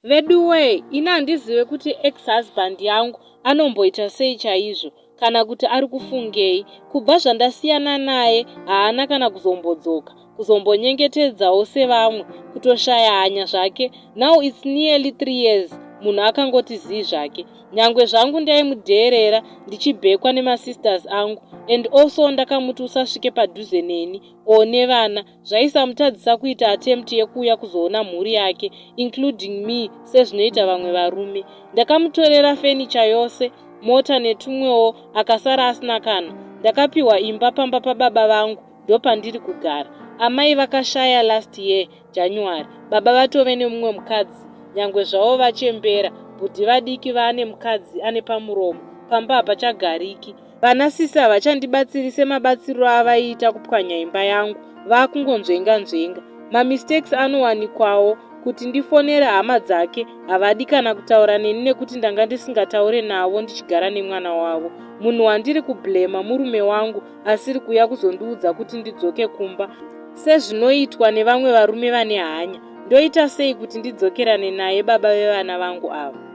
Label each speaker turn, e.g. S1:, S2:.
S1: Veduwee ini handizive kuti ex husband yangu anomboita sei chaizvo kana kuti ari kufungei. Kubva zvandasiyana naye haana kana kuzombodzoka kuzombonyengetedzawo sevamwe kutoshaya hanya zvake now it's nearly 3 years munhu akangoti zii zvake. Nyangwe zvangu ndaimudheerera ndichibhekwa nemasisters angu and also ndakamuti usasvike padhuze neni or nevana Zvaisamutadzisa kuita attempt yekuuya kuzoona mhuri yake including me sezvinoita vamwe varume. Ndakamutorera furniture yose, mota netumwewo akasara asina kana. Ndakapiwa imba pamba pababa vangu ndopandiri kugara. Amai vakashaya last year January baba vatove nemumwe mukadzi nyangwe zvavo vachembera bhudhi vadiki vaane mukadzi ane pamuromo pamba hapachagariki. Vana sisi havachandibatsiri semabatsiriro avaiita kupwanya imba yangu vakungonzvenga nzvenga. Mamistakes anowanikwawo kuti ndifonere hama dzake havadi kana kutaura neni nekuti ndanga ndisingataure navo ndichigara nemwana wavo. Munhu wandiri kublema murume wangu asiri kuuya kuzondiudza kuti ndidzoke kumba sezvinoitwa nevamwe varume vane hanya. Ndoita sei kuti ndidzokerane naye baba vevana vangu ava?